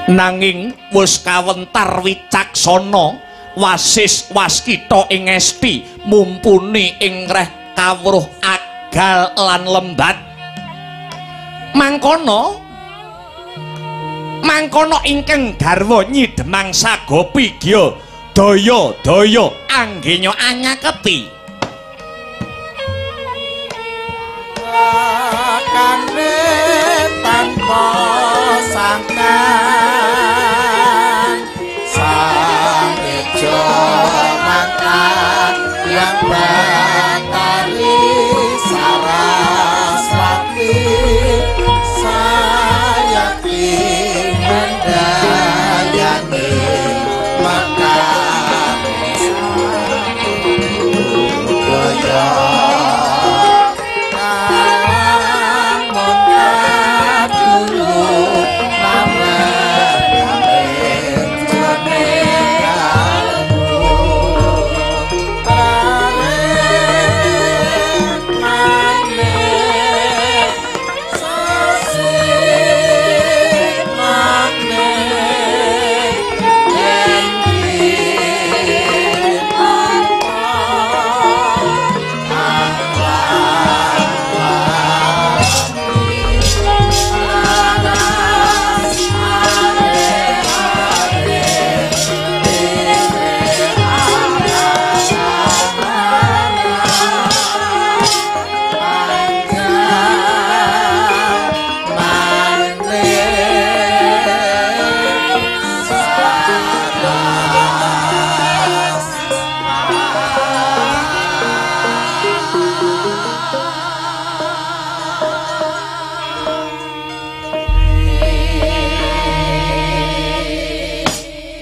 Nanging wis kawentar wicaksana wasis waskita ing esti mumpuni ing reh kawruh agal lan lembat. Mangkono mangkono ingkang garwa Nyi Demang Sagopi Gya daya daya anggenya anyaketi. Kane tanpa sangkan sang ejo mangkat yang batari Saraswati sayakti mendayani maka budaya.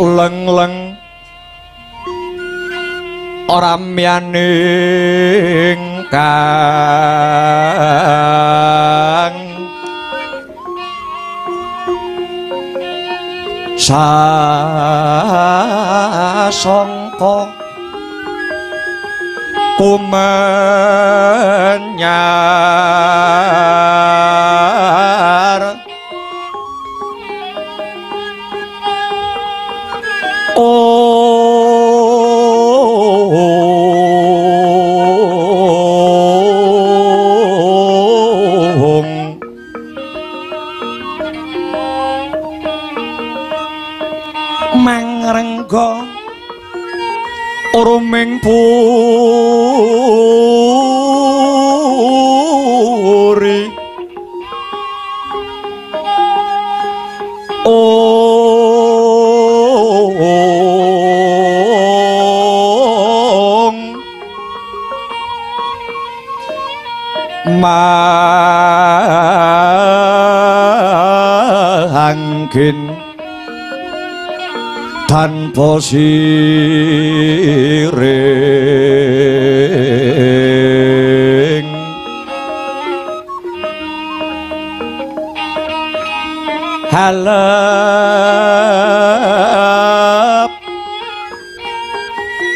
Leng-leng ora miyaning kang sasangka kumenyar ong mangrengga uruming puri ong mangkin tanpa siring halep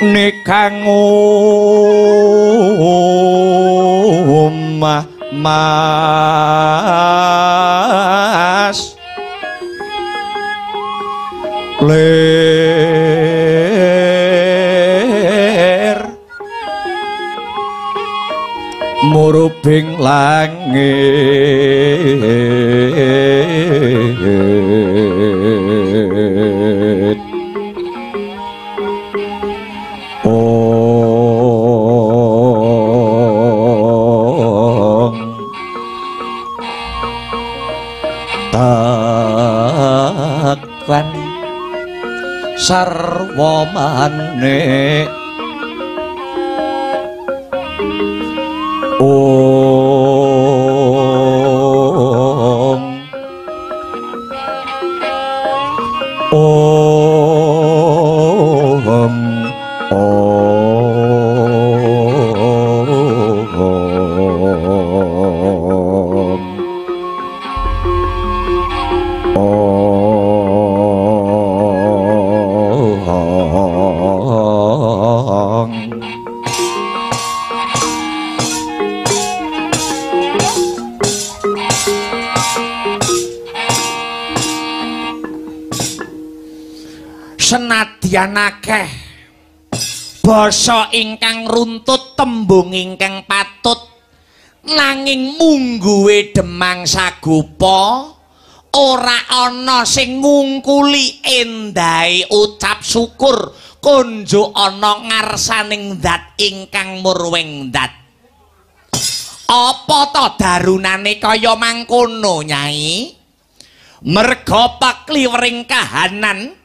nikang omah mas lir murup Tribing langit ong takwan sarwa manik ong ong ong ong. Senadyan akeh basa ingkang runtut, tembung ingkang patut, nanging mungguwe Demang Sagopa ora ana sing ngungkuli endahe ucap syukur konjuk ana ngarsaning zat ingkang murwing zat. Apa to darunane kaya mangkono, Nyai? Merga pakliwering kahanan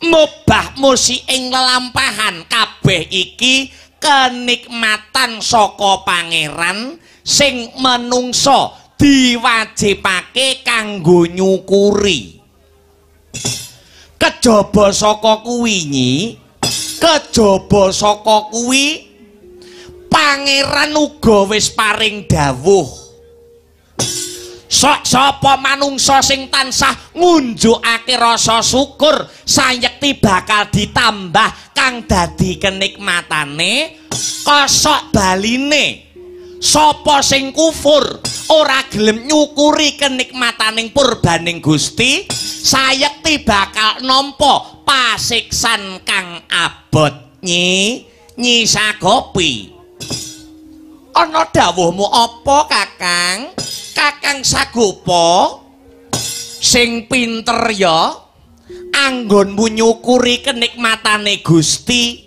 mubah musi ing lelampahan kabeh iki kenikmatan saka pangeran sing menungso diwajibake kanggo nyukuri. Kejaba saka kuwi, Nyi, kejaba saka kuwi pangeran uga wis paring dawuh. Sok sapa manungsa sing tansah ngunjukake rasa syukur sayekti bakal ditambah kang dadi kenikmatane kosok baline. Sapa sing kufur ora gelem nyukuri kenikmataning purbaning Gusti sayekti bakal nampa pasiksan kang abot. Nyi, Nyi Sagopi, ana dawuhmu apa, Kakang? Kakang Sagopa sing pinter ya anggonmu nyukuri kenikmatane Gusti.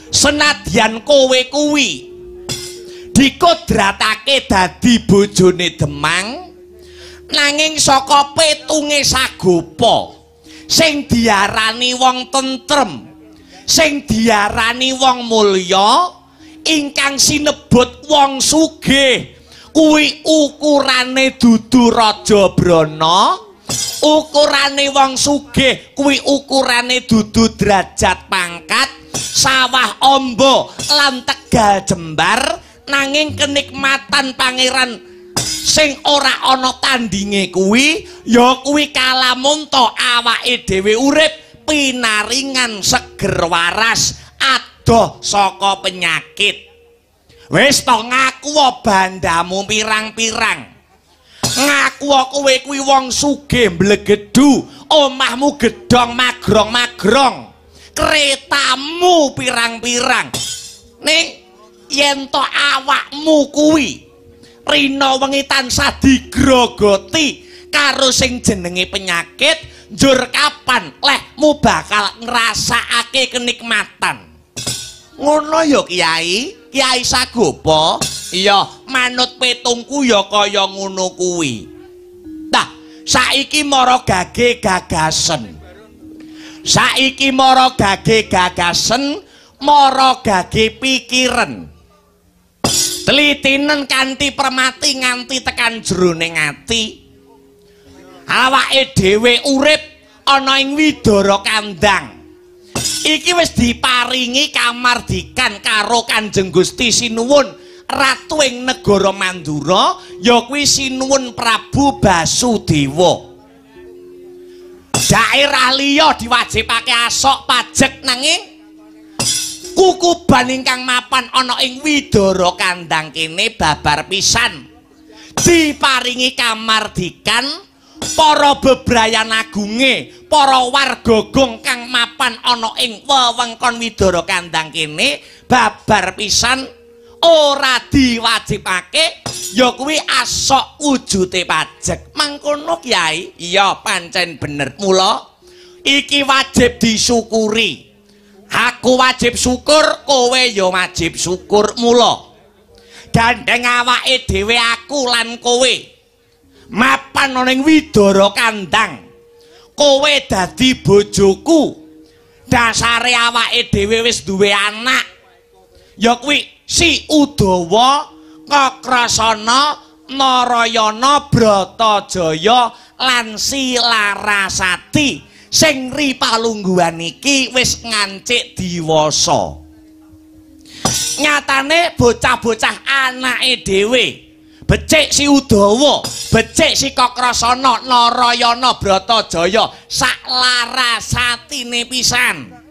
Senadyan kowe kuwi dikodratake dadi bojone Demang, nanging saka petunge Sagopa sing diarani wong tentrem, sing diarani wong mulya, ingkang sinebut wong sugih, kuwi ukurane dudu Raja Brana, ukurane wong sugih kuwi ukurane dudu derajat pangkat, sawah amba lan tegal jembar, nanging kenikmatan pangeran sing ora ana tandinge kuwi ya kuwi kalamunta awake dhewe urip pinaringan seger waras adoh saka penyakit. Wis to ngaku bandamu pirang-pirang, ngaku kowe kuwi wong sugih mblegedu, omahmu gedhong magrong-magrong, keretamu pirang-pirang, ning yen to awakmu kuwi rina wengi tansah digrogoti karo sing jenenge penyakit, njur kapan lehmu bakal ngrasakake kenikmatan? Ngono ya Kiai, Kiai Sagopa. Iya, manut petungku ya kaya ngono kuwi. Tah, saiki mara gage gagasen. Saiki mara gage gagasen, mara gage pikiran. Telitinen kanthi permati nganti tekan jroning ati. Awake dhewe urip ana ing Widara Kandang. Iki wis diparingi kamardikan karo Kanjeng Gusti Sinuwun Ratu ing negara Mandura, ya kuwi Sinuwun Prabu Basudewa. Daerah liya diwajibake asok pajek, nanging kukuban ingkang mapan ana ing Widara Kandang kene babar pisan diparingi kamardikan para bebrayan agunge, para warga gong kang mapan ana ing wewengkon Widara Kandang kene babar pisan ora diwajibake ya kuwi asok wujute pajek. Mangkono Kyai? Iya pancen bener. Mula iki wajib disyukuri. Aku wajib syukur, kowe ya wajib syukur. Mula gandeng awake dhewe aku lan kowe mapan ana ing Widara Kandang. Kowe dadi bojoku. Dasare awake dhewe wis duwe anak. Ya kuwi si Udawa, Kakrasana, Narayana, Bratajaya lan si Larasati sing ripalungguhan iki wis ngancik diwasa. Nyatane bocah-bocah anake dhewe, becik si Udawa, becik si Kakrasana, Narayana, Bratajaya sak Larasatine pisan.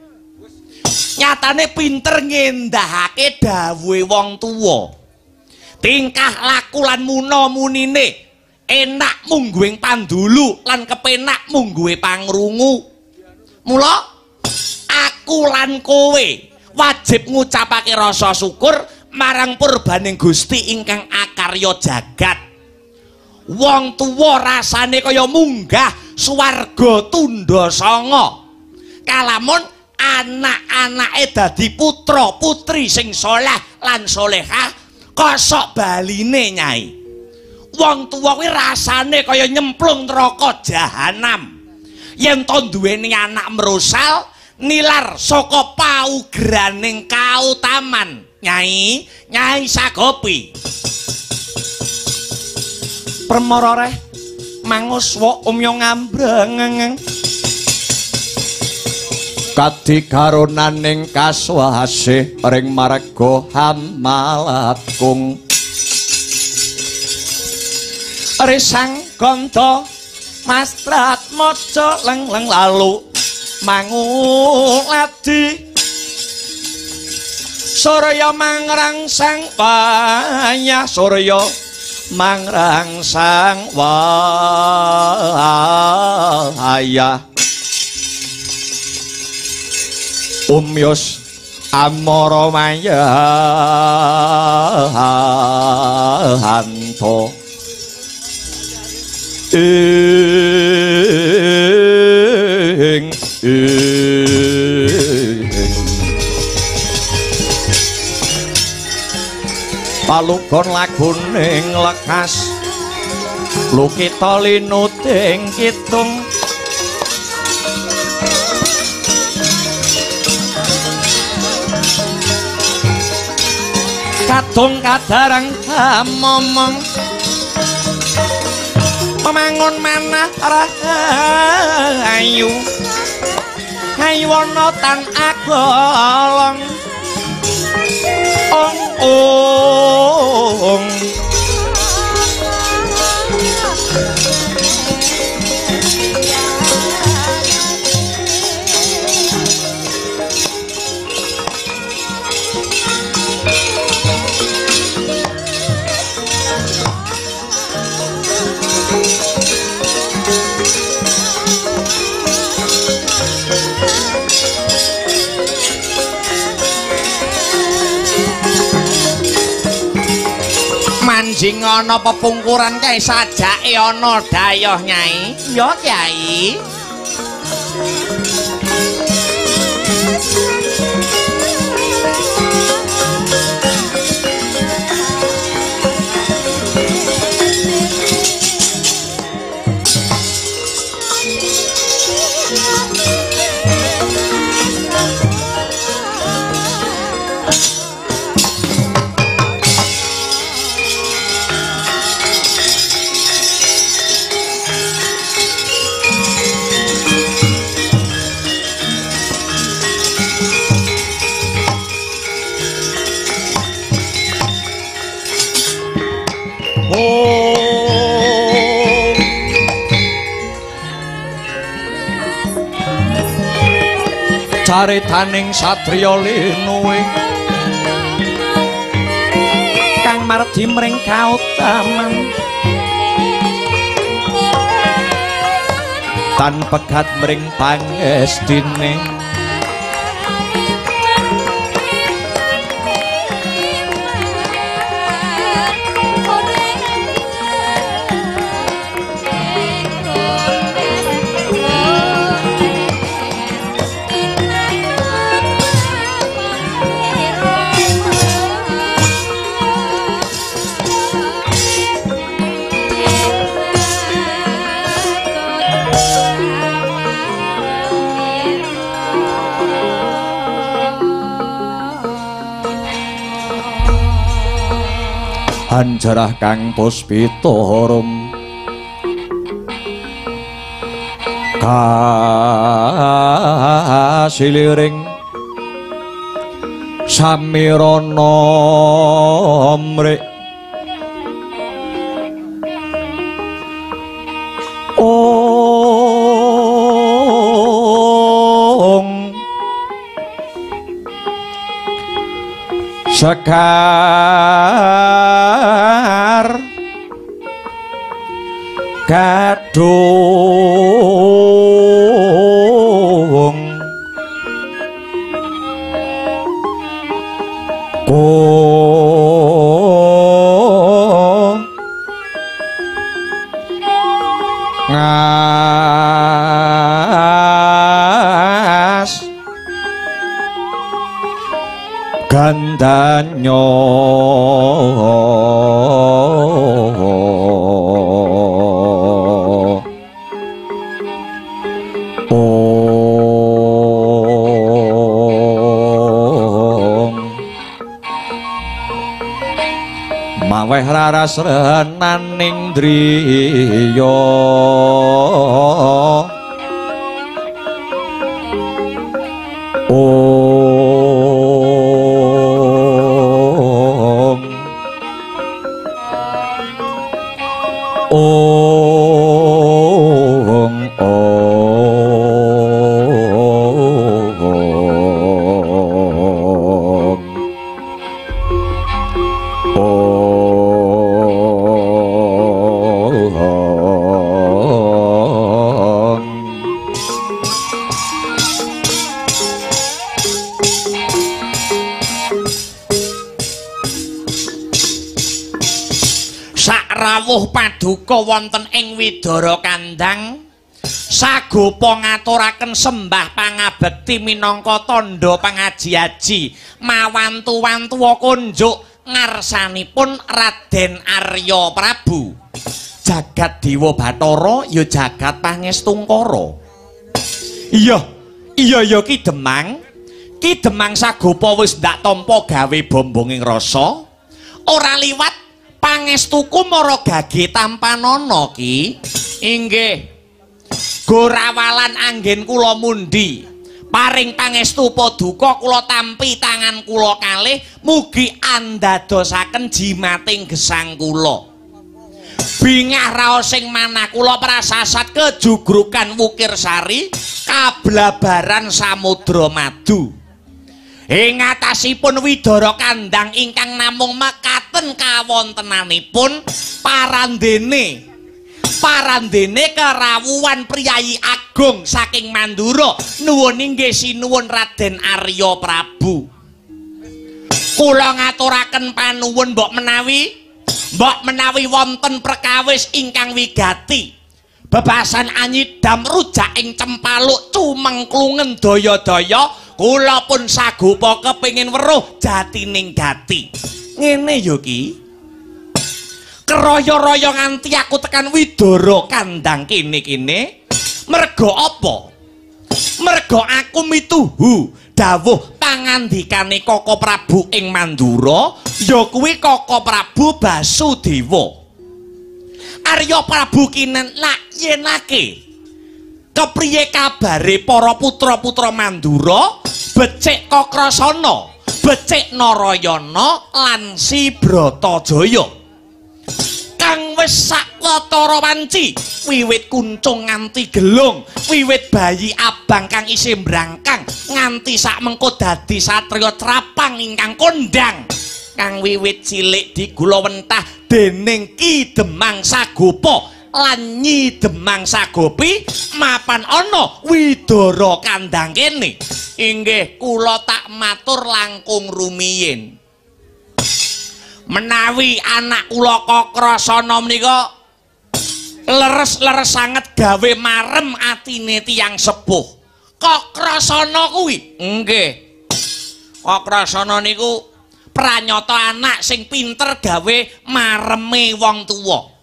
Nyatane pinter ngendahake dawuhe wong tuwa. Tingkah laku lan muna-munine enak mungguing pandulu lan kepenak mungguhe pangrungu. Mula aku lan kowe wajib ngucapake rasa syukur marang purbaning Gusti ingkang akarya jagat. Wong tuwa rasane kaya munggah swarga tundha sanga. Kalamun anak-anake dadi putra putri sing soleh lan solehah kosok baline Nyai. Wong tuwa kuwi rasane kaya nyemplung neraka jahanam. Yen to duweni anak merosal nilar saka paugraning kautaman. Nyai, Nyai Sagopi. Permara reh manguswa umya ngambreng. Kadikaronaning kaswasih ring marga hamalakung. Risang ganda mastrat maca leng-leng lalu manguladi. Surya mangrangsang wayah, surya mangrangsang wayah. Umyos amara mayanto ing palugon laguning lekas lukita linuting kidung. Kadung kadarang hamomong memangun manah rahayu haywana tan agolong ong ong. Manjing ana pepungkuran kae sajake ana dayoh Nyai. Ya Kyai. Caritaning satriya linuwe kang mardi mring kautaman tan pegat mring pangestine Hanjarah kang puspita rum kasiliring samirana mrik ong sekar gadung ko ngas gandanyo ong maweh raras renaning driya ong ong ong ong. Sakrawuh paduka wonten ing Widara Kandang sagopa ngaturaken sembah pangabekti minangka tandha pangaji-aji mawantu-wantuwa kunjuk ngarsanipun Raden Arya Prabu. Jagat Dewa Bathara ya jagat pangestungkara. Iya, iya ya Ki Demang. Ki Demang sagopa wis ndak tampa gawe bombonging rasa. Ora liwat pangestuku mara gage tampanana Ki. Inggih. Gorawalan anggen kula mundhi. Paring pangestu paduka kula tampi tangan kula kalih mugi andadosaken jimating gesang kula. Bingah raosing manah kula prasasat kejugrukan Wukir Sari kablabaran Samudra Madu. Ing atasipun Widara Kandang ingkang namung mekaten kawontenanipun parandene kerawuhan priyayi agung saking Mandura nuwun inggih sinuwun Raden Arya Prabu. Kula ngaturaken panuwun mbok menawi wonten perkawis ingkang wigati bebasan anyidam rujak ing cempaluk cumengklungen daya-daya kula pun sagopa kepengin weruh jatining gati. Ngene ya Ki. Keraya-raya nganti aku tekan Widara Kandang kene-kene merga apa? Merga aku mituhu dawuh pangandikane Koko Prabu ing Mandura ya kuwi Koko Prabu Basudewa. Arya Prabu kinen lak yenake kepriye kabare para putra-putra Mandura becik Kakrasana, becik Narayana lan Si Bratajaya kang wis sakwatara wanci wiwit kuncung nganti gelung, wiwit bayi abang kang isih mbrangkang nganti sak mengko dadi satriya trapang ingkang kondang kang wiwit cilik digulawentah dening Ki Demang Sagopa lan Nyi Demang Sagopi mapan ana Widara Kandang kene. Inggih kula tak matur langkung rumiyin. Menawi anak kula Kakrasana menika leres-leres sanget gawe marem atine tiyang sepuh. Kakrasana kuwi nggih. Kakrasana niku pranyata anak sing pinter gawe mareme wong tuwa.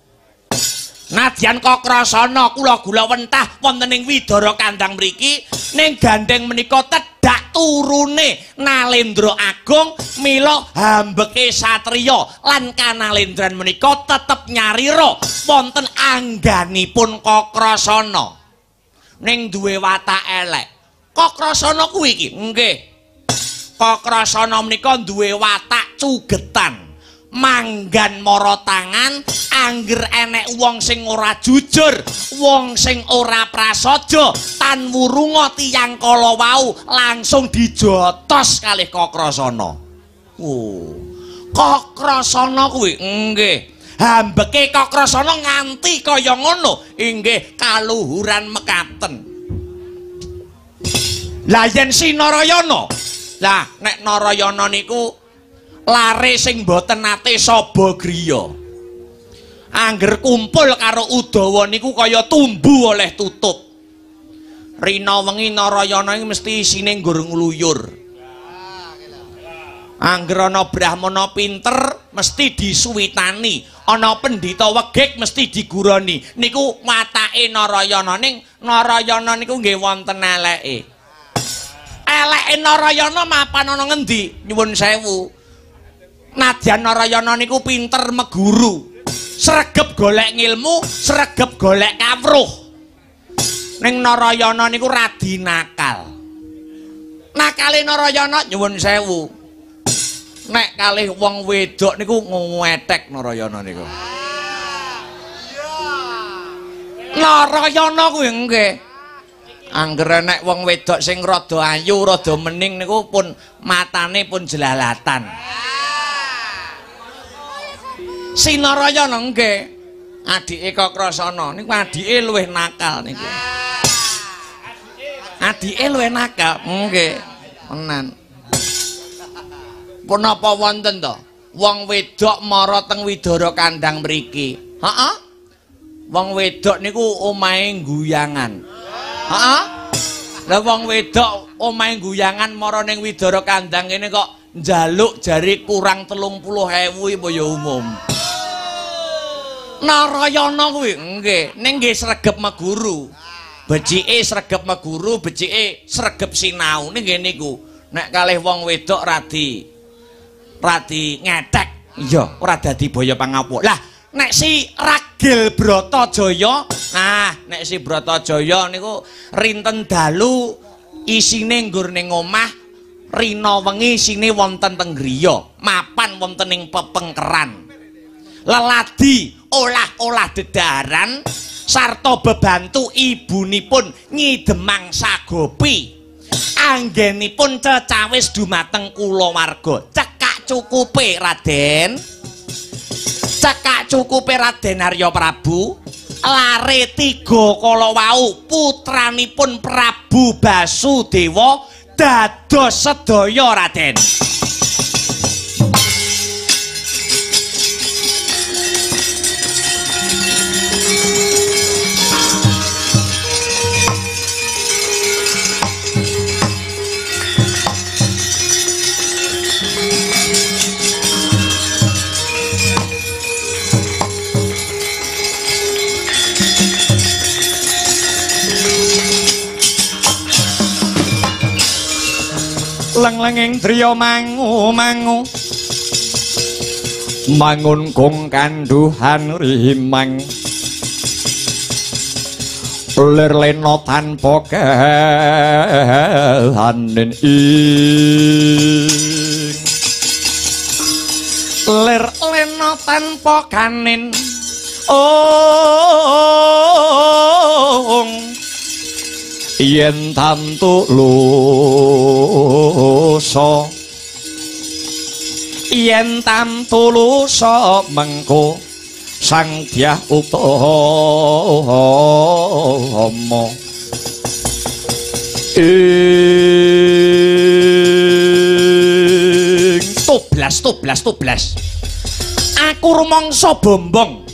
Nadyan Kakrasana kula gula wentah wonten ing Widara Kandang mriki ning gandeng menika tedhak turune Nalendra Agung mila hambeke satriya lan kanalendran menika tetep nyarira wonten angganipun Kakrasana. Ning duwe watak elek. Kakrasana kuwi iki nggih. Kakrasana menika duwe watak cugetan. Manggan mara tangan angger enek wong sing ora jujur, wong sing ora prasaja, tan wurunga tiyang kala wau langsung dijotos kalih Kakrasana. Oh. Kakrasana kuwi nggih. Hambeke Kakrasana nganti kaya ngono, inggih kaluhuran mekaten. Lah yen si Narayana, lah nek Narayana niku lare sing boten nate saba griya. Angger kumpul karo Udawa niku kaya tumbu oleh tutup. Rina wengi Narayana iki mesti isine nggur ngluyur. Angger ana brahmana pinter mesti disuwitani, ana pendhita wegik mesti diguroni. Niku watake Narayana. Ning Narayana niku nggih wonten eleke. Eleke Narayana mapan ana ngendi? Nyuwun sewu. Nadyan Narayana niku pinter meguru, sregep golek ngilmu, sregep golek kawruh. Ning Narayana niku radi nakal. Nakale Narayana nyuwun sewu, nek kalih wong wedok niku ngwetek Narayana niku. Narayana kuwi nggih. Angger nek wong wedok sing rada ayu, rada mening niku pun matane pun jelalatan. Si Narayana nggih, adike Kakrasana niku adike luwih nakal niku. Adike luwih nakal nggih, tenan. Punapa wonten to? Wong wedok mara teng Widara Kandang mriki. Heeh. Wong wedok niku omahe guyangan. Heeh. Lah wong wedok omahe guyangan mara ning Widara Kandang kene kok njaluk jare kurang 30.000 apa ya umum. Narayana kuwi nggih, ning nggih sregep meguru. Becike sregep meguru, becike sregep sinau ning nggih niku. Nek kalih wong wedok radi ngetek, iya ora dadi boyo pangapuk. Lah nek si Ragil Bratajaya, nah nek si Bratajaya niku rinten dalu isine nggur ning omah, rina wengi isine wonten teng griya, mapan wonten ing pepengkeran. Leladi olah-olah dedaran sarta bebantu ibunipun Nyi Demang Sagopi. Anggenipun cecawis dumateng kulawarga. Cekak cukupe Raden. Cekak cukupe Raden Arya Prabu. Lare tiga kala wau putranipun Prabu Basudewa dados sedaya Raden. Leng-lenging driya mangu-mangu mangun kung kanduhan rimang lir lena tanpa kahanen ing lir lena tanpa kanin ong yen tantu lusa yen tantu lusa mengko Sang Dyah Utama ing toblas toblas toblas aku rumangsa bombong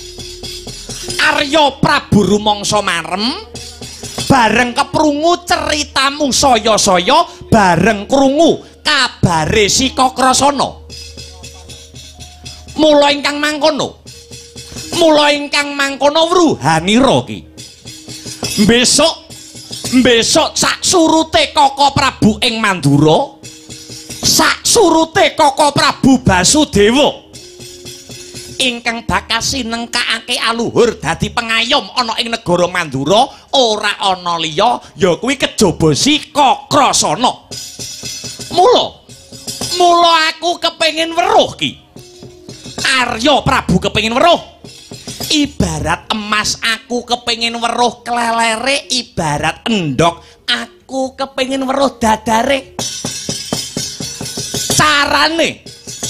Arya Prabu rumangsa marem bareng keprungu ceritamu saya-saya bareng krungu kabare si Kakrasana. Mula ingkang mangkono, mula ingkang mangkono wruhanira ki. Besok, besok sak surute Koko Prabu ing Mandura, sak surute Koko Prabu Basudewa ingkang bakal sinengkakake aluhur dadi pengayom ana ing negara Mandura ora ana liya ya kuwi kejaba si Kakrasana. Mula aku kepengin weruh ki. Arya Prabu kepengin weruh. Ibarat emas aku kepengin weruh klelere, ibarat endhog aku kepengin weruh dadare.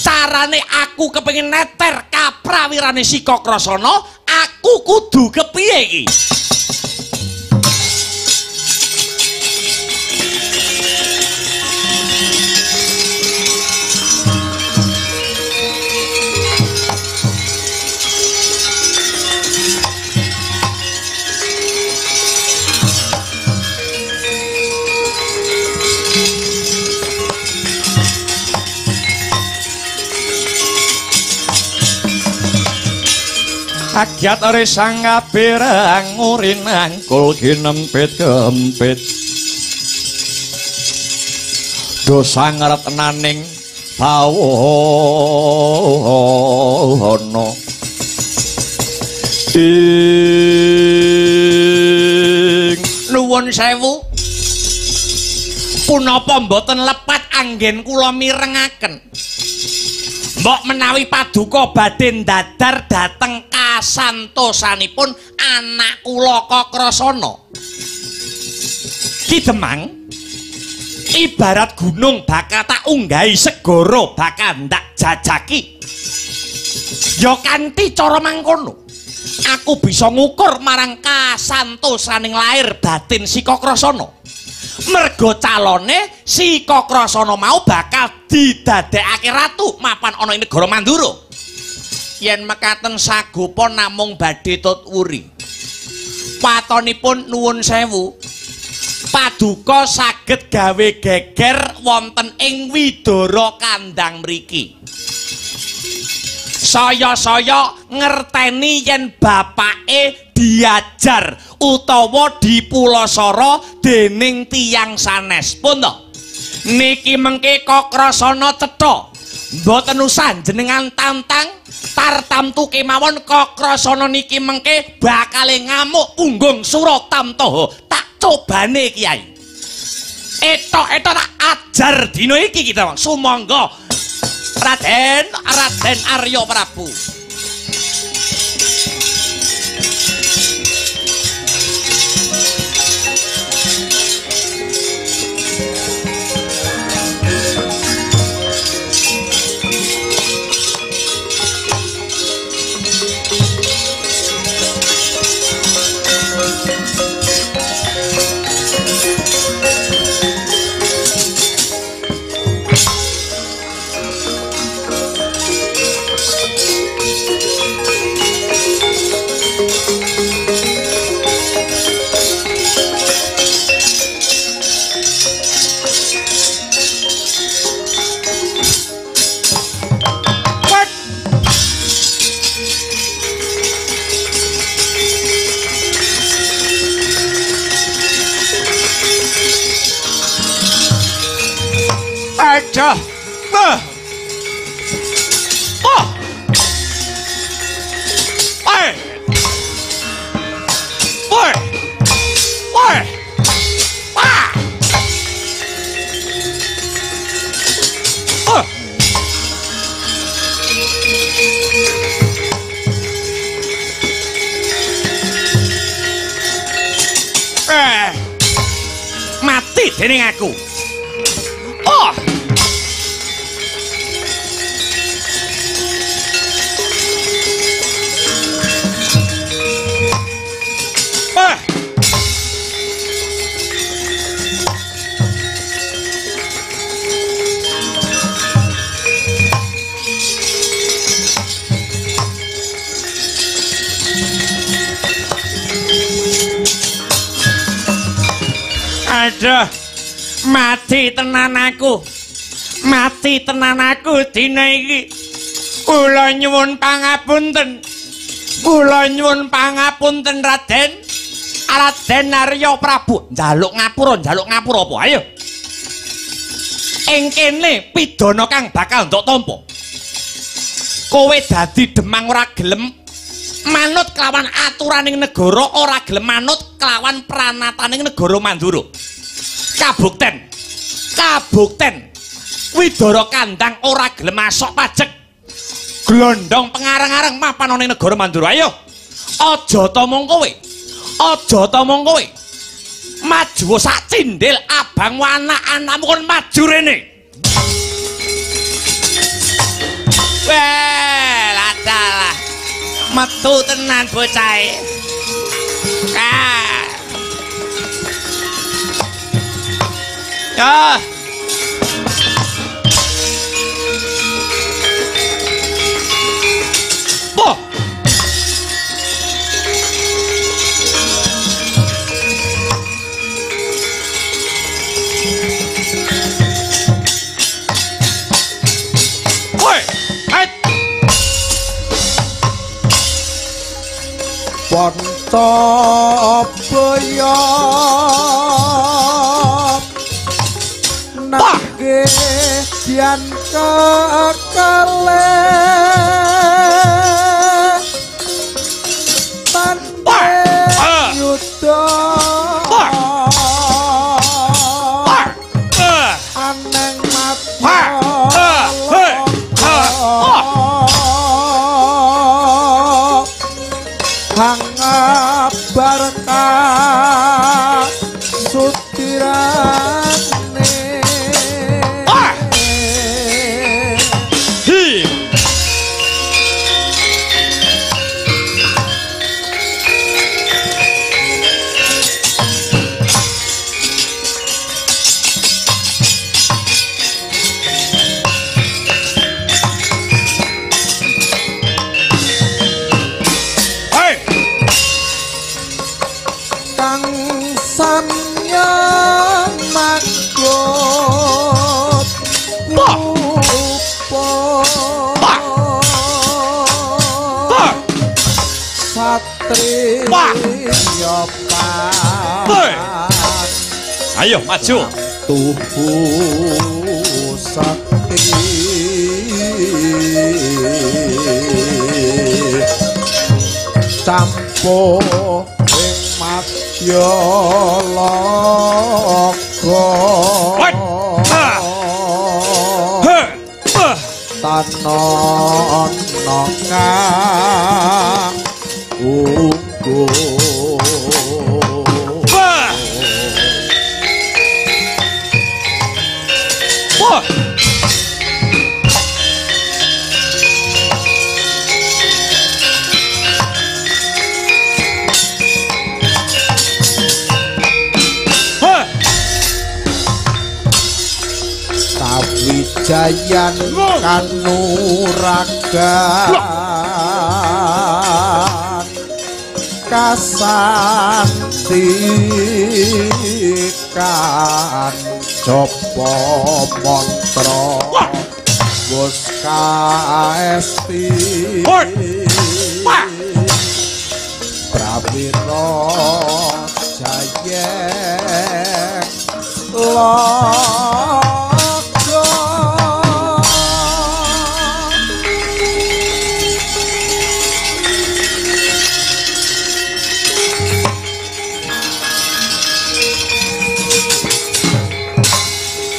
Carane aku kepengin neter kaprawirane si Kakrasana, aku kudu kepiye iki? Agyat resang kabirang urinangkul ginempit kempit dosa ngertenaning bawono ing nuwun sewu punapa mboten lepat anggen kula mirengaken. Mbok menawi paduka badhe ndadar dhateng kasantosanipun anak kula Kakrasana. Ki Demang, ibarat gunung bakal tak unggahi segara bakal ndak jajaki. Ya kanthi cara mangkono, aku bisa ngukur marang kasantosaning lair batin si Kakrasana. Mergo calone si Kakrasana mau bakal didadekake ratu mapan ana ing negara Mandura. Yen mekaten sagopa namung badhe tut wuri. Watonipun nuwun sewu, paduka saged gawe geger wonten ing Widara Kandang mriki. Saya-saya ngerteni yen bapake diajar utawa dipulasara dening tiyang sanes. Pun to? Niki mengke Kakrasana cetha. Mboten usah jenengan tantang, tartamtu kemawon Kakrasana niki mengke bakale ngamuk punggung Suratamtaha. Tak cobane Kiai. Etok-etok tak ajar dina iki kita. Sumangga Raden Raden Arya Prabu. Aduh. Oh. Oh. Oi. Oi. Oi. Ah. Oh. Mati dening aku. Oh. Aduh, mati tenan aku. Mati tenan aku dina iki. Kula nyuwun pangapunten. Kula nyuwun pangapunten Raden. Raden Arya Prabu njaluk ngapura, njaluk ngapura apa? Ayo. Ing kene pidana kang bakal ndok tampa. Kowe dadi demang ora gelem manut kelawan aturaning negara, ora gelem manut kelawan pranataning negara Mandura. Kabukten. Kabukten Widara Kandang ora gelem masok pajek. Glondong pengarang-arang mapan ana ing negara Mandura. Ayo. Aja tamung kowe. Aja tamung kowe. Maju sak cindil abang anak-anakmu kon maju rene. Weh, ladalah. Metu tenan bocahe. Ah. Ya. Boh. Woi, hai. Pontoboyo nangge dian kekale tanpa yuda aneng madya hangabar kasutirane. Hi. Hei. Kang samya magot rupa satriya Hei. Ayo maju. Tuhu sakti campuh ing madya loka tanana kang unggul. Wah. Wah. Kawijayan kanuragan kasantikan japa mantra wus kaesti prawira jayeng laga.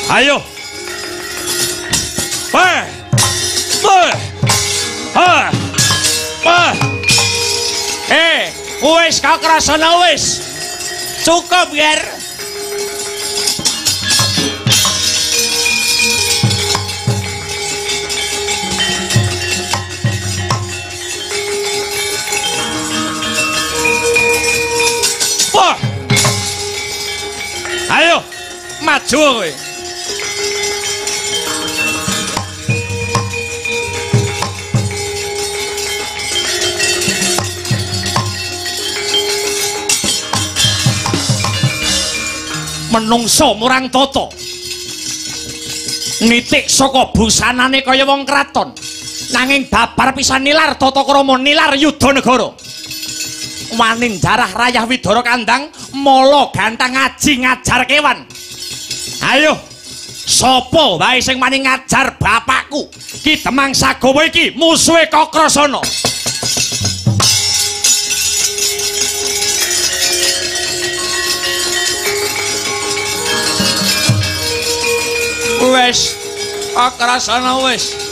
Ayo. Weh. Weh. Ah. Wah. Wis kakrasana wis. Cukup, Ger. Wah. Ayo, maju kowe. Menungso murang tata. Nitik saka busanane kaya wong kraton. Nanging babar pisan nilar tata krama nilar yudha negara. Wani njarah rayah Widara Kandang, mala gantang aji ngajar kewan. Ayo, sapa wae sing wani ngajar bapakku? Ki Demang Sagawa iki musuhe Kakrasana. Wes, Kakrasana wis.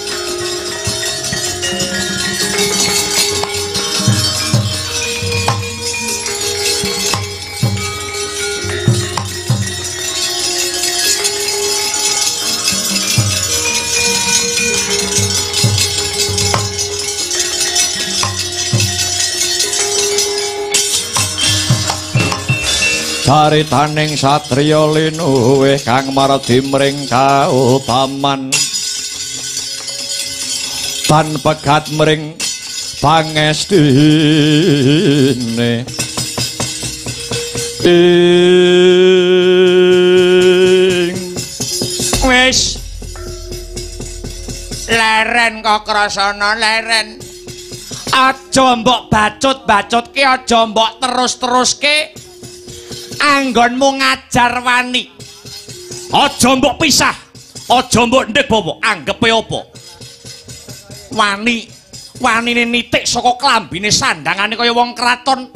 Caritaning satriya linuwih kang mardi mring kautaman tan pegat mring pangestine ing wis leren Kakrasana leren. Aja mbok bacut-bacutke, aja mbok terus-teruske anggonmu ngajar wani. Aja mbok pisah, aja mbok ndhek bawa, anggepe apa? Wani, wanine nitik saka klambine sandangane kaya wong kraton,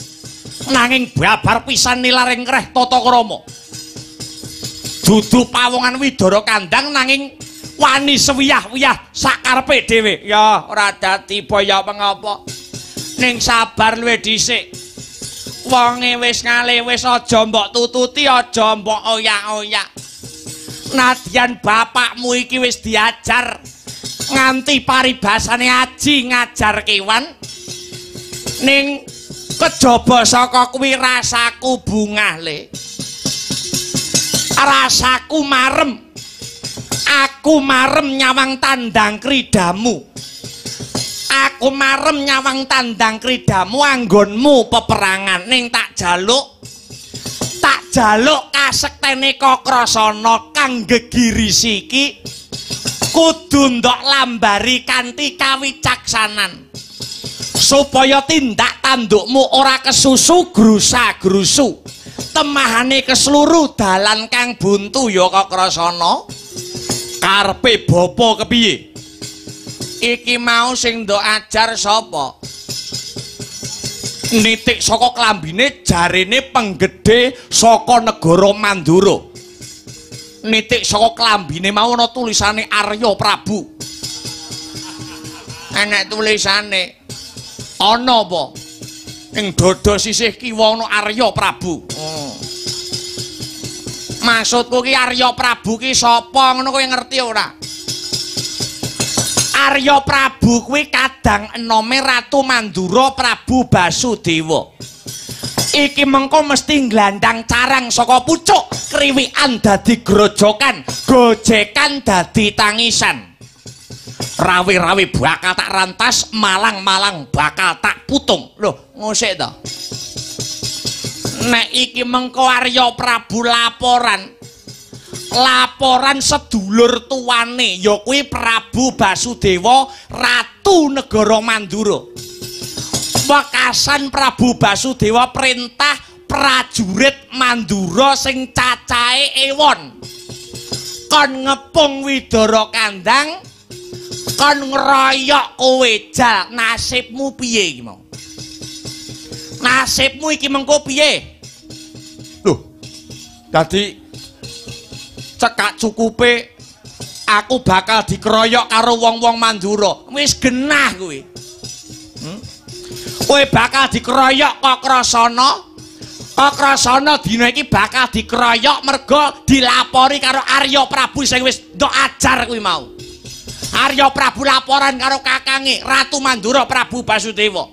nanging babar pisan nilaring kreh tata krama. Dudu pawongan Widara Kandang nanging wani sewiyah-wiyah sakarepe dhewe. Ya ora dadi boyo mengapa. Ning sabar luwih dhisik. Wonge wis ngalih wis aja mbok tututi, aja mbok oyak-oyak. Nadyan bapakmu iki wis diajar nganti paribasane aji ngajar kewan. Ning kejaba saka kuwi rasaku bungah le. Rasaku marem. Aku marem nyawang tandang kridamu. Aku marem nyawang tandang kridamu anggonmu peperangan. Ning tak jaluk kasektene Kakrasana kang gegirisi iki kudu ndok lambari kanthi kawicaksanan supaya tindak tandukmu ora kesusu grusa-grusu, temahane kesluru dalan kang buntu ya Kakrasana. Karepe bapa kepiye? Iki mau sing ndok ajar sapa? Nitik saka klambine jarene penggede saka negara Mandura. Nitik saka klambine mau ana tulisane Arya Prabu. Enek tulisane. Ana apa? Ing dada sisih kiwa ana Arya Prabu. Oh. Maksudku ki Arya Prabu ki sapa ngono kowe ngerti ora? Arya Prabu kuwi kadang enome Ratu Mandura Prabu Basudewa. Iki mengko mesti nglandang carang saka pucuk, kriwikan dadi grojokan, gojekan dadi tangisan. Rawe-rawe bakal tak rantas, malang-malang bakal tak putung. Loh, ngosek to. Nek iki mengko Arya Prabu laporan. Laporan sedulur tuane ya kuwi Prabu Basudewa Ratu Negara Mandura. Wekasan Prabu Basudewa perintah prajurit Mandura sing cacahe ewon kon ngepung Widara Kandang, kon ngeroyok kowe jal. Nasibmu piye iki mau? Nasibmu iki mengko piye? Loh, dadi cekak cukupe aku bakal dikeroyok karo wong-wong Mandura. Wis genah kowe. Kowe bakal dikeroyok Kakrasana. Kakrasana dina iki bakal dikeroyok merga dilapori karo Arya Prabu sing wis ndok ajar kuwi mau. Arya Prabu laporan karo kakange Ratu Mandura Prabu Basudewa.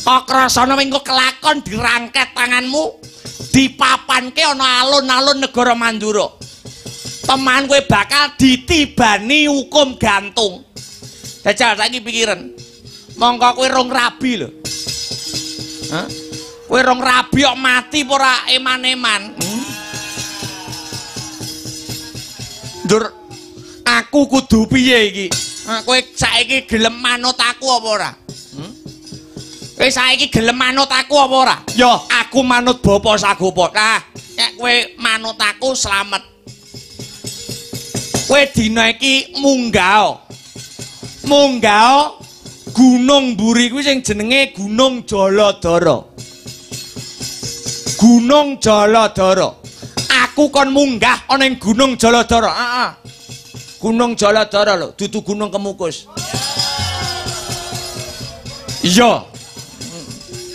Kakrasana mengko kelakon dirangket tanganmu, dipapanke ana alun-alun negara Mandura. Teman kowe bakal ditibani hukum gantung. Jajal saiki pikiran. Mongko kowe rong rabi lho. Hah? Kowe rong rabi kok mati apa ora eman-eman? Ndur, aku kudu piye iki? Kowe saiki gelem manut aku apa ora? Wis saiki gelem manut aku apa ora? Ya, aku manut Bapak Sagopa. Nah, nek kowe manut aku slamet. Kowe dina iki munggah. Munggah gunung mburi kuwi sing jenenge Gunung Jaladara. Gunung Jaladara. Aku kon munggah ana ing Gunung Jaladara. Heeh. Gunung Jaladara lho, dudu Gunung Kemukus. Iya.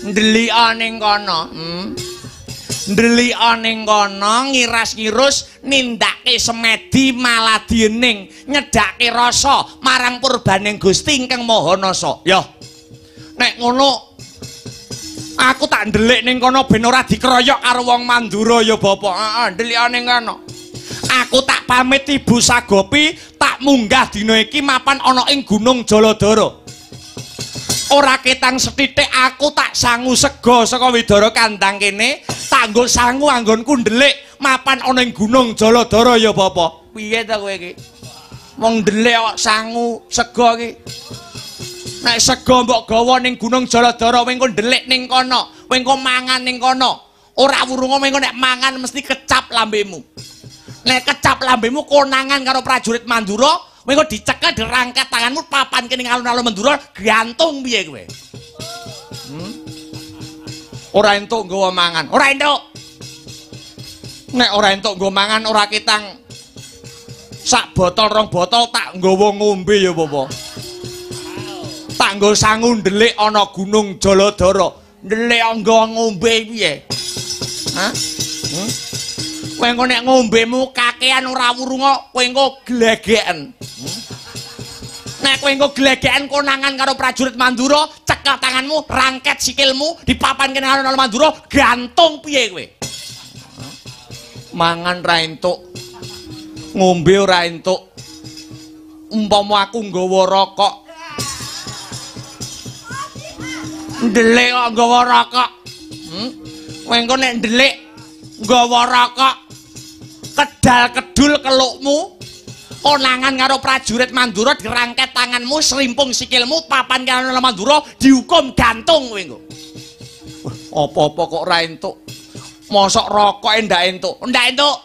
Ndelika ning kono. Ndelika ning kono ngiras-ngirus nindake semedi maladiening nyedhake rasa marang purbaning Gusti ingkang Maha Nasa. Ya. Nek ngono aku tak ndelik ning kono ben ora dikeroyok karo wong Mandura ya Bapak. Heeh, ndelika ning kono. Aku tak pamit Ibu Sagopi, tak munggah dina iki mapan ana ing Gunung Jaladara. Ora ketang sethithik aku tak sangu sega saka Widara Kandang kene, tak nggo sangu anggonku ndelik mapan ana ing Gunung Jaladara ya Bapak. Piye ta kowe iki? Wong ndelik kok sangu sega iki. Nek sega mbok gawa ning Gunung Jaladara kowe engko ndelik ning kono, kowe engko mangan ning kono. Ora wurunga kowe engko nek mangan mesti kecap lambemu. Nek kecap lambemu konangan karo prajurit Mandura, kowe engko dicekel dirangkat tanganmu papan kene alun-alun Mandura gantung piye kowe? Ora entuk nggawa mangan. Ora entuk. Nek ora entuk nggawa mangan ora ketang sak botol rong botol tak nggawa ngombe ya apa-apa. Tak nggo sangu ndelik ana Gunung Jaladara. Ndelik nggawa ngombe piye? Hah? Kowe engko nek ngombemu kakean ora wurunga, kowe engko glegeken. Nek kowe engko glegeken konangan karo prajurit Mandura, cekel tanganmu, rangket sikilmu, dipapanke nang alun-alun Mandura, gantung piye kowe? Mangan ra entuk. Ngombe ora entuk. Umpama aku nggawa rokok. Ndelik kok nggawa rokok. Kowe engko nek ndelik nggawa rokok, kedal kedul kelukmu, konangan karo prajurit Mandura dirangket tanganmu, serimpung sikilmu, papan karo Mandura dihukum gantung kowe engko. Apa-apa kok ora entuk. Mosok rokoke ndak entuk. Ndak entuk.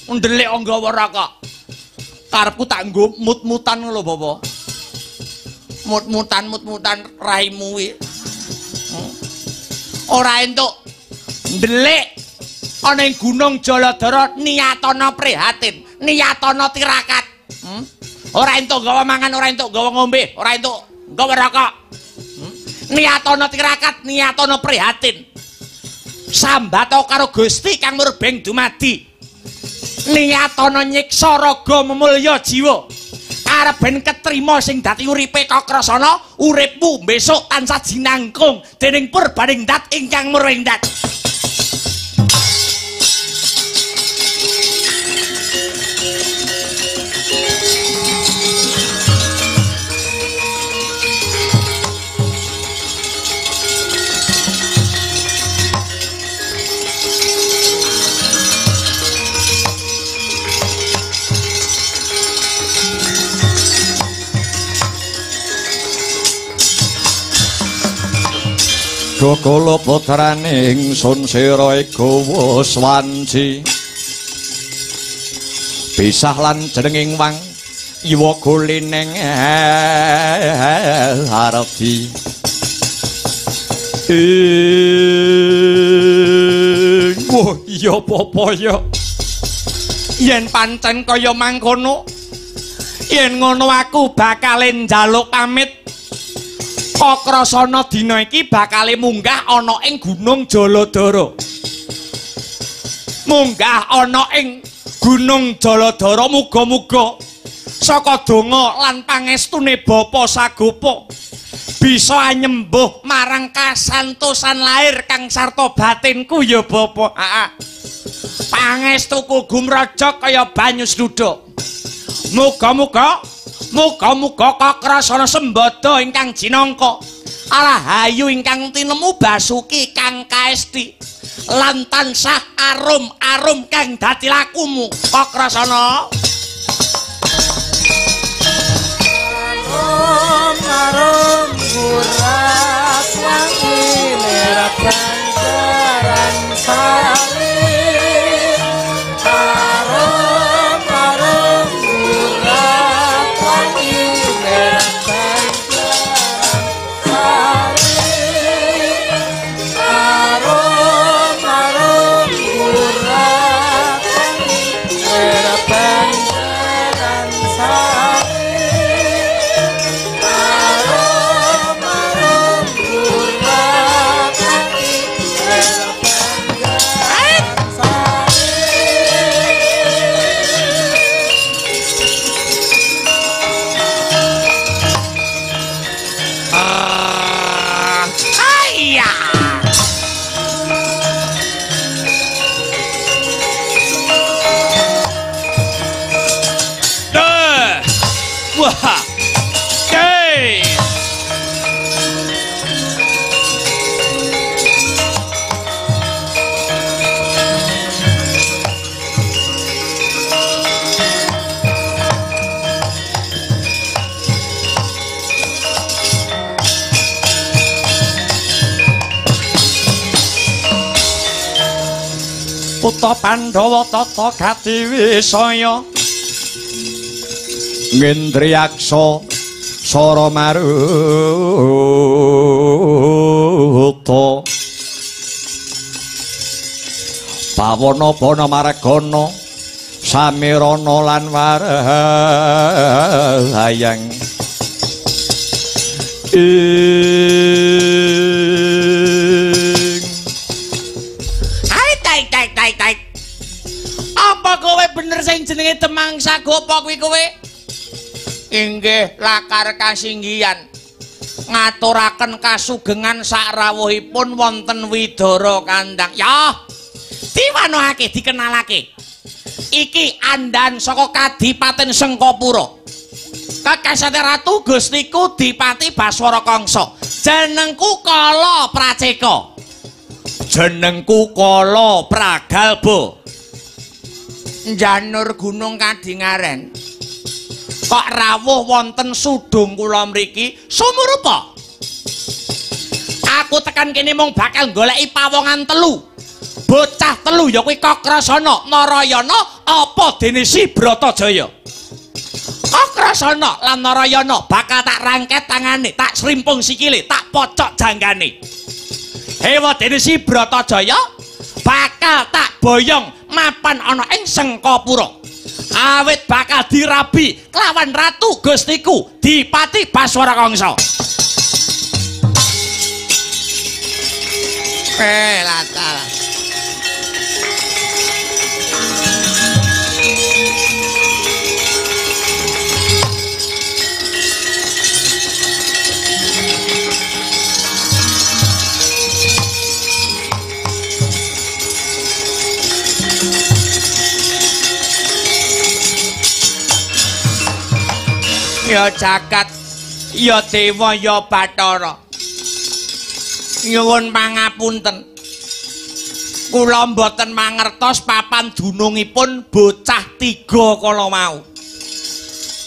Ndelik nggawa rokok. Karepku tak nggo mut-mutan lho, Bapak. Mut-mutan mut-mutan raimu kuwi. Ora entuk. Ndelik ana ing Gunung Jaladara niatana prihatin, niatana tirakat. Ora entuk nggawa mangan, ora entuk nggawa ngombe, ora entuk nggawa rokok. Niatana tirakat, niatana prihatin. Sambata karo Gusti kang murbeng dumadi. Niatana nyiksa raga memulya jiwa. Arep ben ketrima sing dadi uripe Kakrasana, uripmu besok tansah jinangkung dening purbaning dat ingkang murbeng dat. Gokala putrane ingsun sira gawa swanci pisah lan jenenging wang iwa golineng ardi wah iya apa ya yen pancen kaya mangkono yen ngono aku bakal njaluk pamit. Kakrasana dina iki bakale munggah ana ing Gunung Jaladara. Munggah ana ing Gunung Jaladara muga-muga saka donga lan pangestune Bapa Sagopa bisa anyembuh marang kasantosan lair kang sarta batinku ya Bapa. Heeh. Pangestuku gumraja kaya banyu sluduk. Muga-muga muga-muga Kakrasana sembada ingkang jinangka rahayu ingkang tinemu basuki kang kaesti lan tansah arum-arum kang dadi lakumu Kakrasana. Arum-arum murah. wangi merah banjaran sari arum arum urat wangi merah banjaran sari arum arum urat wangi merah banjaran sari arum arum urat wangi merah banjaran sari. Iya. Duh. Wah. Hei. Putra Pandhawa tata katiwisaya ngendriyaksa sara maruta pawana bana margana samirana lan warahayang ing. Hai tai tai tai tai. Apa kowe bener sing jenenge Demang Sagopa kuwi kowe? Inggih lakar kasinggihan. Ngaturaken kasugengan sakrawuhipun wonten Widara Kandang. Ya. Diwanohake dikenalake. Iki andhan saka Kadipaten Sengkapura. Kekasate Ratu Gustiku Dipati Baswara Kangsa. Jenengku Kala Praceka. Jenengku Kala Pragalba. Njanur Gunung Kadingaren. Kok rawuh wonten sudung kula mriki sumurupa. Aku tekan kene mung bakal goleki pawongan telu. Bocah telu ya kuwi Kakrasana, Narayana, apa dene Si Bratajaya. Kakrasana lan Narayana bakal tak rangket tangane, tak srimpung sikile, tak pocok janggane. Hewa dene Si Bratajaya bakal tak boyong mapan ana ing Sengkapura. Awit bakal dirabi kelawan Ratu Gustiku Dipati Baswara Kangsa. Latar. Ya jagat, ya dewa, ya bathara. Nyuwun pangapunten. Kula mboten mangertos papan dunungipun bocah tiga kala mau.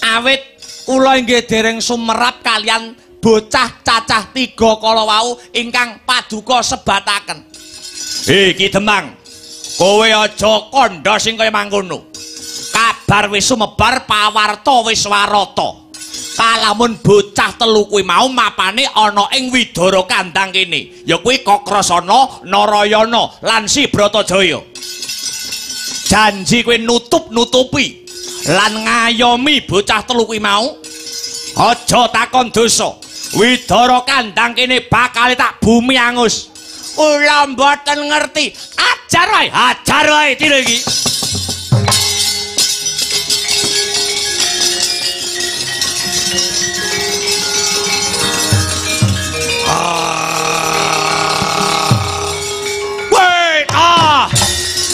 Awit kula inggih dereng sumerap kalian bocah cacah tiga kala wau ingkang paduka sebataken. Ki Demang, kowe aja kandha sing kaya mangkono. Kabar wis sumebar, pawarta wis warata. Kalamun bocah telu kuwi mau mapane ana ing Widara Kandang kene, ya kuwi Kakrasana, Narayana lan Si Bratajaya. Janji kowe nutup-nutupi lan ngayomi bocah telu kuwi mau. Aja takon dosa. Widara Kandang kene bakal tak bumi angus. Kula mboten ngerti. Ajar wae tile iki.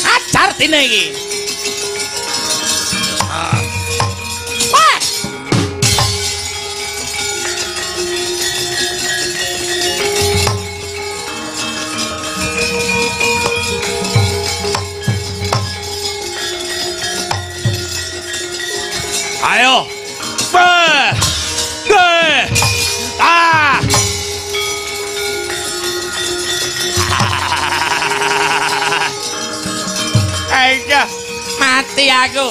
Ajar dine iki. Wah. Ayo. Wah. Ah. Ayo, mati aku.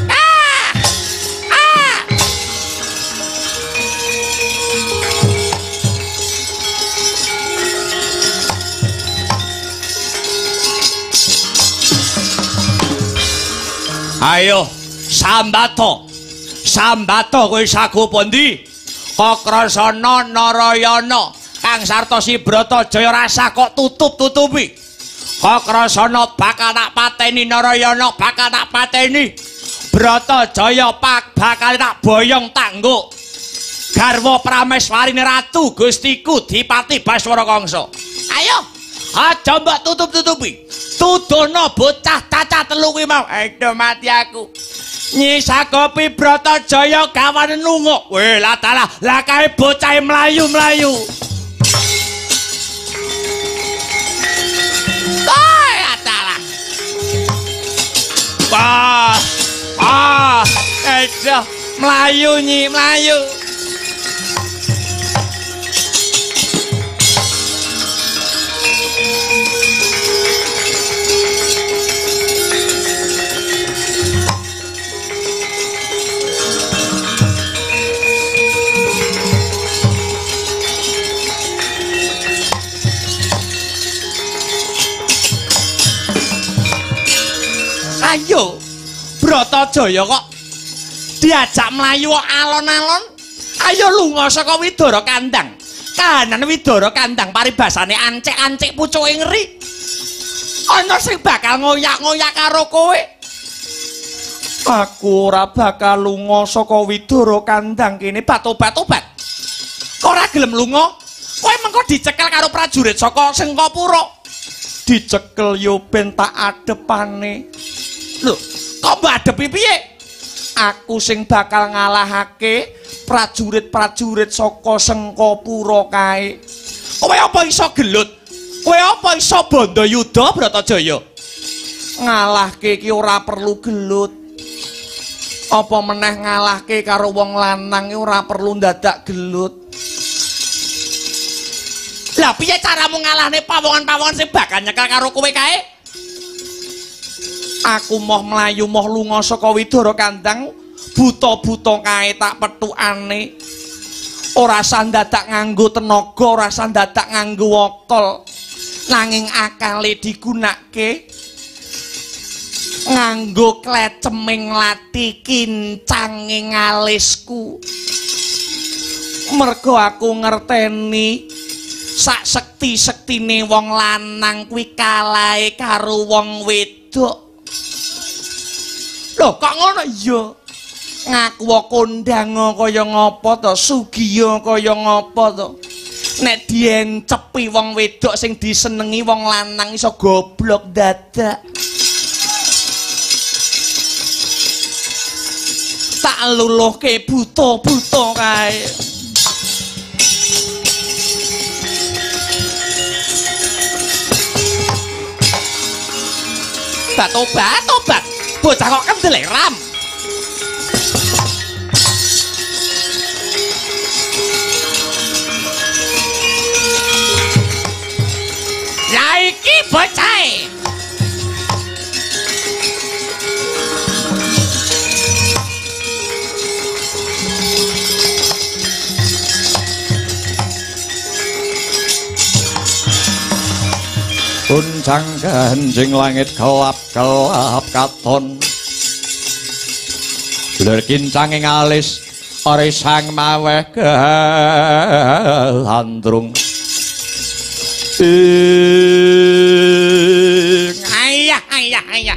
Ah! Ah! Ayo, sambato. Sambato kowe sago pundi? Kakrasana Narayana kang sarta si Bratajaya rasa kok tutup-tutupi. Kakrasana bakal tak pateni Narayana, bakal tak pateni. Bratajaya bakal tak boyong tanggo. Garwa Prameswarine Ratu Gustiku Dipati Baswara Kangsa. Ayo, aja mbok tutup-tutupi. Tudono bocah cacah telu kuwi mau. Aduh mati aku. Nyi Sagopi Bratajaya gawane nunguk. Weh lah dalah, lah kae bocahe mlayu-mlayu. Ah, dalah. Wah. Ah, aduh, mlayu Nyi, mlayu. Ayo, Bratajaya kok diajak mlayu kok alon-alon. Ayo lunga saka Widara Kandang. Kahanan Widara Kandang paribasane ancik-ancik pucuke ngeri. Ana sing bakal ngoyak-ngoyak karo kowe. Aku ora bakal lunga saka Widara Kandang kene. Batobat-tobat. Kok ora gelem lunga? Kowe mengko dicekel karo prajurit saka Sengkapura. Dicekel yo ben tak adepane. Lho, kok mbok adepi piye? Aku sing bakal ngalahake prajurit-prajurit saka Sengkapura kae. Kowe apa iso gelut? Kowe apa iso bandayuda Bratajaya? Ngalahke iki ora perlu gelut. Apa meneh ngalahke karo wong lanang ora perlu ndadak gelut. Lah piye caramu ngalahne pawongan-pawongan sing bakal nyekel karo kowe kae? Aku moh mlayu moh lunga saka Widara Kandang, buta-buta kae tak pethukane. Ora sah ndadak nganggo tenaga, ora sah ndadak nganggo akal. Nanging akale digunakake nganggo kleceming lati kincange alisku. Mergo aku ngerteni sak sekti-sektine wong lanang kuwi kalahe karo wong wedok. Lho kok ngono? Iya. Ngaku kondang kaya ngapa to, sugiya kaya ngapa to. Nek diencepi wong wedok sing disenengi wong lanang iso goblok dadak. Tak luluhke buta-buta kae. Tobat, tobat. Bocah kok kendel ram. Lah iki bocahe. Kuncang ganjing langit kelap-kelap katon. Lir kincange alis ora sang maweh gandrung. Ayah, ayah, ayah.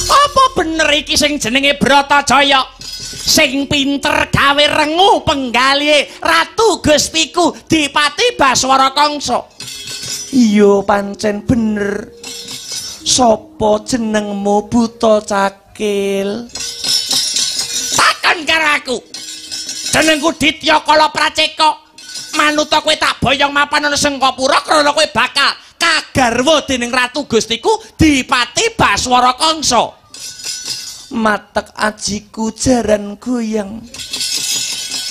Apa bener iki sing jenenge Bratajaya? Sing pinter gawe rengu penggalihe Ratu Gustiku Dipati Baswara Kangsa. Iya pancen bener. Sopo jenengmu buta cakil? Takon karo aku. Jenengku Ditya Kala Praceka. Manuta kowe tak boyong mapan ana Sengkapura krana kowe bakal kagarwa dening Ratu Gustiku Dipati Baswara Kangsa. Matek ajiku jaran goyang.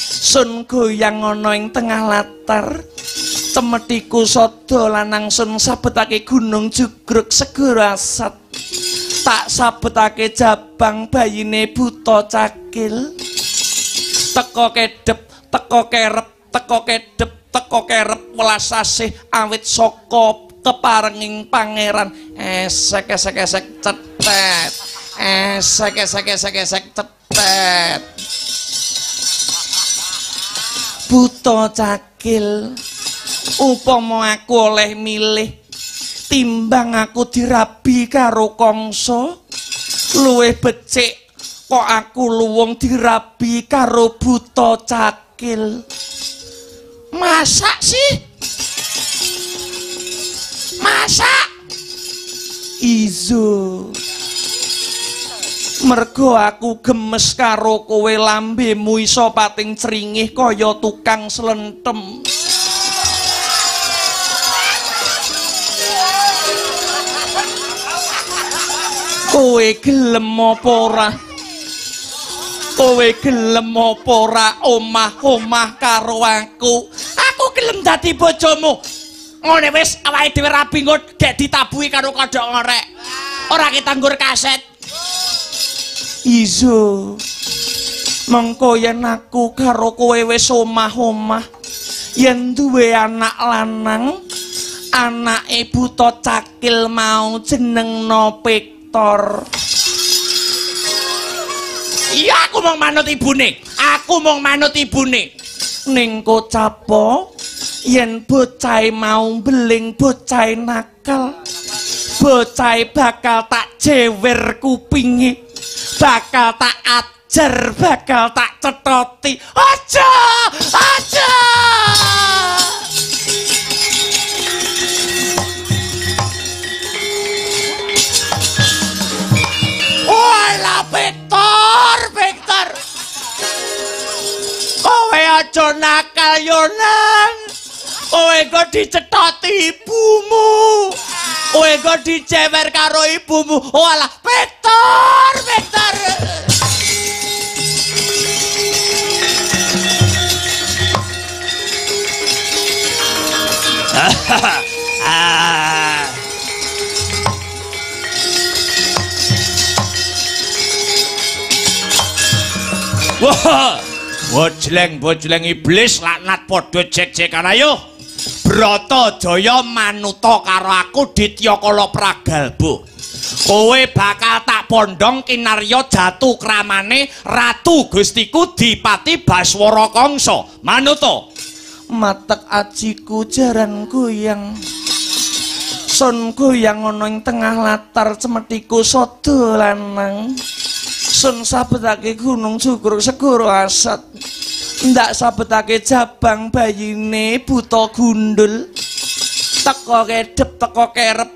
Sun goyang ana ing tengah latar. Cemetiku sada lanang sun sabetake gunung jugruk segara asat. Tak sabetake jabang bayine buta cakil. Teko kedhep, teko kerep, teko kedhep, teko kerep welas asih awit saka keparenging pangeran. Esek esek esek cetet. Esek esek esek esek cetet. Buta cakil, upama aku oleh milih timbang aku dirabi karo Kangsa, luwih becik kok aku luwung dirabi karo buta cakil. Masak sih? Masak? Izo. Mergo aku gemes karo kowe, lambemu iso pating cringih kaya tukang slentem. Kowe gelem apa ora? Kowe gelem apa ora omah-omah karo aku? Aku gelem dadi bojomu. Ngene wis awake dhewe rabi engko gek ditabuhi karo kodhok ngorek. Ora ketanggur kaset. Izo. Mengko yen aku karo kowe wis omah-omah, yen duwe anak lanang, anake buta cakil mau jenengno Victor. Iya, aku mung manut ibune. Aku mung manut ibune. Ning kocapo yen bocahe mau beling, bocahe nakal, bocahe bakal tak jewer kupinge, bakal tak ajar, bakal tak cethoti. Aja, aja. Walah Victor, Victor. Kowe aja nakal yo nang. Kowe kok dicethoti ibumu. Kowe kok dicewer karo ibumu. Walah Victor, Victor. Wah, bojleng-bojleng iblis laknat padha jek-jekan ayo. Bratajaya manuta karo aku Ditya Kala Pragalba. Kowe bakal tak pondhong kinarya jatu kramane Ratu Gustiku Dipati Baswara Kangsa. Manuta. Matek ajiku jaran goyang. Sun goyang ana ing tengah latar cemetiku sada lanang. Sun sabetake gunung jugruk segara asat. Ndak sabetake jabang bayine buta gundul. Teko kedhep teko kerep,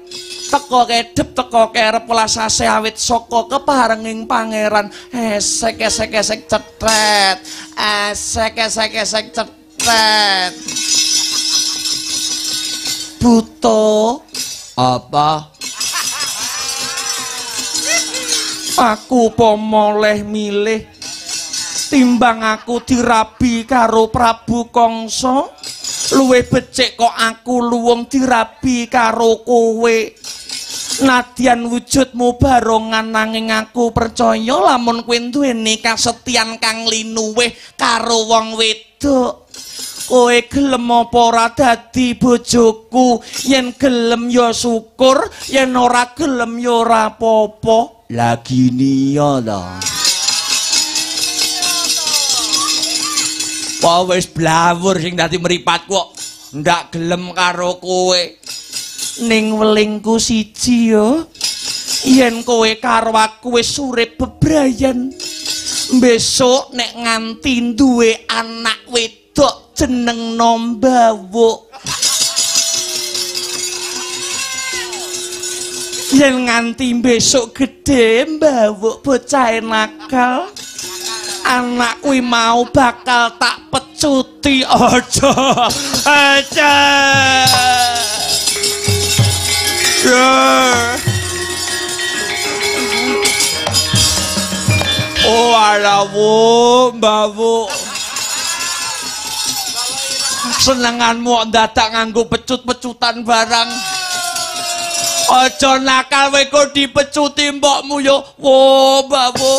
teko kedhep teko kerep welas asih awit saka keparenging pangeran. Esek esek esek cetret. Esek esek esek cetret. Buta apa? Aku upama oleh milih timbang aku dirabi karo Prabu Kangsa, luwih becik kok aku luwung dirabi karo kowe. Nadyan wujudmu barongan nanging aku percaya lamun kowe duweni kasetyan kang linuwih karo wong wedok. Kowe gelem apa ora dadi bojoku? Yen gelem ya syukur, yen ora gelem ya ora apa-apa. Lah gini ya ta. Wah wis blawur sing dadi mripatku kok ndak gelem karo kowe. Ning welingku siji yo, yen kowe karo aku wis urip bebrayan, besok nek nganti duwe anak wedok jenengno Mbawuk. Yen nganti besok gedhe Mbawuk bocahe nakal, anak kuwi mau bakal tak pecuti. Aja, aja. Oh ala wo, Mbawuk. Senenganmu kok dadak nganggo pecut-pecutan barang. Aja nakal kowe kok dipecuti mbokmu yo. Wo, Mbak, Bu.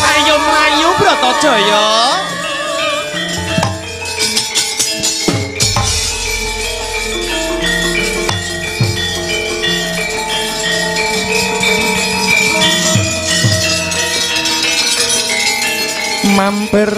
Ayo mlayu Bratajaya. Mampir